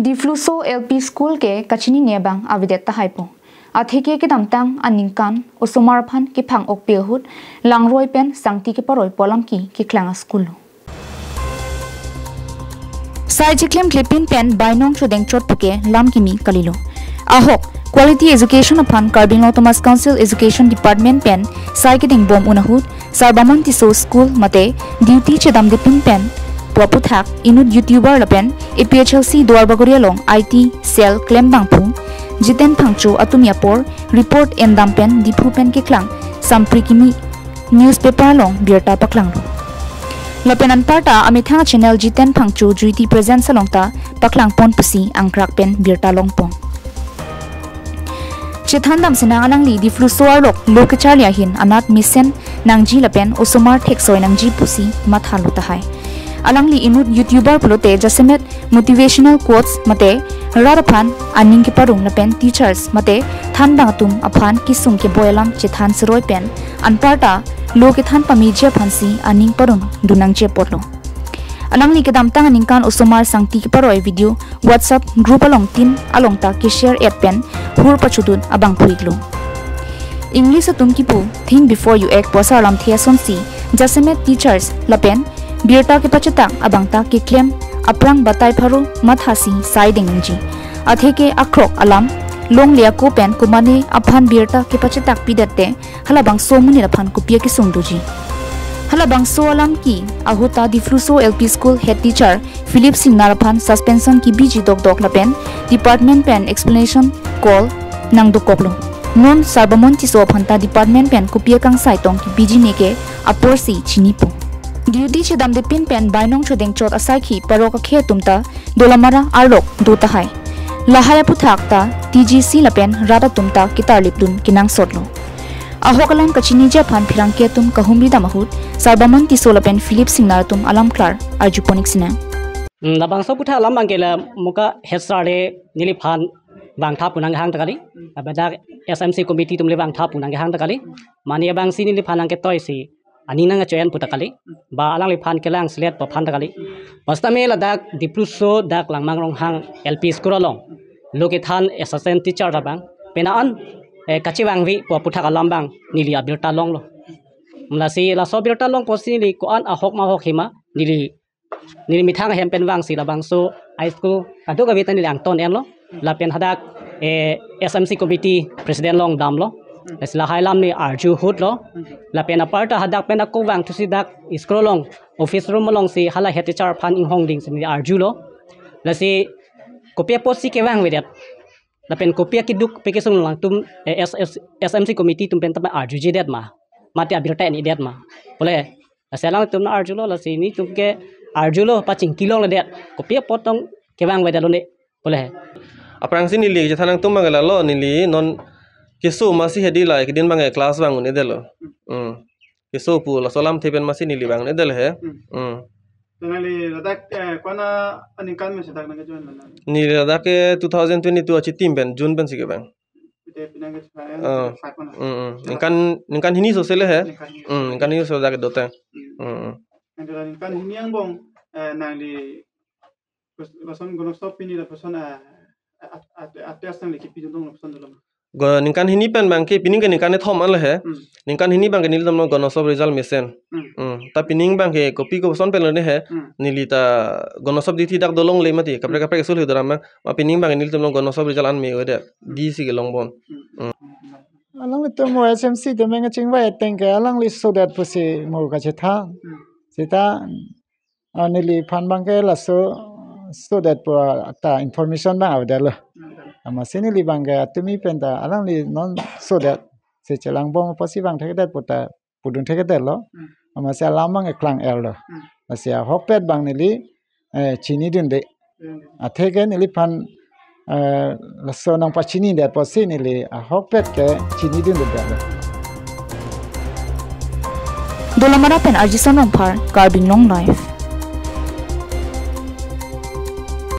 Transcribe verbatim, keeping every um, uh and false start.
Dipluso L P School ke kachinine abang avedet tahai po. Atheke kedamtang aningkan osomar aphan kephang-okpi ahut langroi pen sangti keparoi pu alam ke keklang a-school lo. Sai chiklim klepin pen bainong chodeng chot puke lam kimi kalilo. Ahok, quality education aphan Karbi Anglong Autonomous Council Education Department pen sai kedeng bom un ahut, Sarbamon Tisso School mate duty chedamdepin pen pu aputhak inut YouTuber lapen A P H L C Duarbagori along I T cell klembangphu Jiten Phangcho atumi apor report endam pen Diphu pen keklang sampri kimi newspaper along birta paklanglo. Lapen anparta amethang channel Jiten Phangcho Juiti Presents along ta paklangpon pusi angkrak pen birta longpon. Chethan dam sinang alangli Dipluso arlok lo kecharli ahin anat mesen nangji lapen osomar theksoi nangji pusi mathalo tahai. Alangli inut YouTuber pulote jasemet motivational quotes mate rat aphan aning keparong lapen teachers mate thanbang atum aphan kesung keboi alam chethan seroi pen anparta lo kethan pameji aphansi aning parongdun nangji apotlo. Alangli kedamtang aningkan osomar sangti keparoi video WhatsApp group along tin along ta keshare et pen hur pachudun abang phuiklo. English atum kipu think before you act pu asar lamthe asonsi jasemet teachers lapen birta kepachetak abang ta keklem aphrang batai pharo mathasi sai deng nangji. Atheke akrok alam longle ako pen komane aphan birta kepachetak pidet te halabangso amonit aphan kopi akesung doji. Halabangso alam ke ahut ta Dipluso L P School head teacher Philip Singnar aphan suspension kebiji dokdok lapen department pen explanation call nangdokoklo. Non Sarbamon Tisso aphan ta department pen kopi akangsai tong kebiji neke aporsi chinipo. Duty chedamdepin pen bainong chodeng chot asaikhi parok akhei atum ta Dolamara arlok do tahai. Lahai aputhak ta T G C lapen rat atum ta ketarlipdun kenangsotlo. Ahok alam kachiniji aphan pherangke atum kahumri dam ahut Sarbamon Tisso lapen Philip Singnar atum alam klar arjupon-ik sinang. Hmm, labangso aputhak alam abang ke la muka head sir le neliphan vangtha pu nanghang ta kali. Lapen dak S M C committee atum le vangtha pu nanghang ta kali. Mane abangsi neliphan nangketoisi aning nangkacho-en pu ta kali. Ba alangliphan kelang selet pu aphan ta kali. Basta me ladak Dipluso dak Langmang Ronghang L P School along lo kethan assistant teacher abang pena an, eh, kachevangve pu aputhak alam abang neli abirta longlo. Lasi laso abirta long apotsi neli ko-an ahok ma ahok hima neli neli methang ahem pen vangsi labangso high school kadokave ta neli angton enlo. Lapen hadak, eh, S M C committee president along damlo. Lasi lahai alam neli arju ahutlo. Lapen aparta hadak pen ako vangthusi dak school along office room alongsi hala head teacher aphan inghong dingsi neli arjulo. Lasi kopi apotsi kevangvedet lapen kopi akeduk pi kesung alangtum, eh, S-, S-, S M C committee atum pen ta arjujidet ma, mate abirta en-idet ma pule. Lasi alangtum arjulo, lasi nelitum ke arjulo, pachingki longledet, kopi apot tong kevangvedet lone pule. Aphrangsi neli chethan nangtum abang ke lalo, neli non keso masi hedi la, kedin abang ke class vang un-edetlo. Hmm. Keso pu laso alamthe pen masi neli vang un-edetlo he. Hmm. Hmm. To nangli ladak, eh, ko-an aningkan mesi dak nangkejoin lo nang? Neli ladak ke two thousand twenty-two achitim pen, June pensi kevang. Ite pinang ke chai, ah, five ko-an. Hmm, hmm. Ningkan, ningkan hini sose le he. Ningkan hini. Hmm, ningkan hini sose dak dote. Hmm. Hmm, hmm. Nang ke la ningkan hini angbong, eh, nangli pos-, koson gonosop pini lapuson, eh, at-, at-, at-, test nangli kipidun tong lapuson dolo ma? Go-, ningkan hini pen abang ke, pining ke ningkan kethom an le he. Hmm. Ningkan hini abang ke nelitum lo gonosop result mesen. Hmm. Hmm. Ta pining abang ke kopi koson pen lone he. Hmm. Neli ta gonosop duty dak dolongle mati. Kaprek, hmm, kaprek school he doram ma. Ma pining abang ke nelitum lo gonosop result an me-odet. Hmm. Disi kelongbom. Hmm. Hmm. Alanglitum mo S M C atum nangchingvai ateng ke alangli sodet pusi mo kachethan. Hmm. Seta, ah, neliphan abang ke laso sodet pu ta information abang avedetlo. Hmm. Amatsi neli abang ke atumi pen ta alangli non sodet si chelangbom apotsi vangthekdet pu ta pudun thekdetlo. Hmm. Amatsi alam abang eklang erlo. Hmm. Lasi ahokpet abang neli, eh, chinidunde. Hmm. Atheke neliphan, eh, laso nangpachinidet apotsi neli ahokpet ke chinidundedetlo. Dolamara pen Arjison Rongphar, Karbi Anglong Live.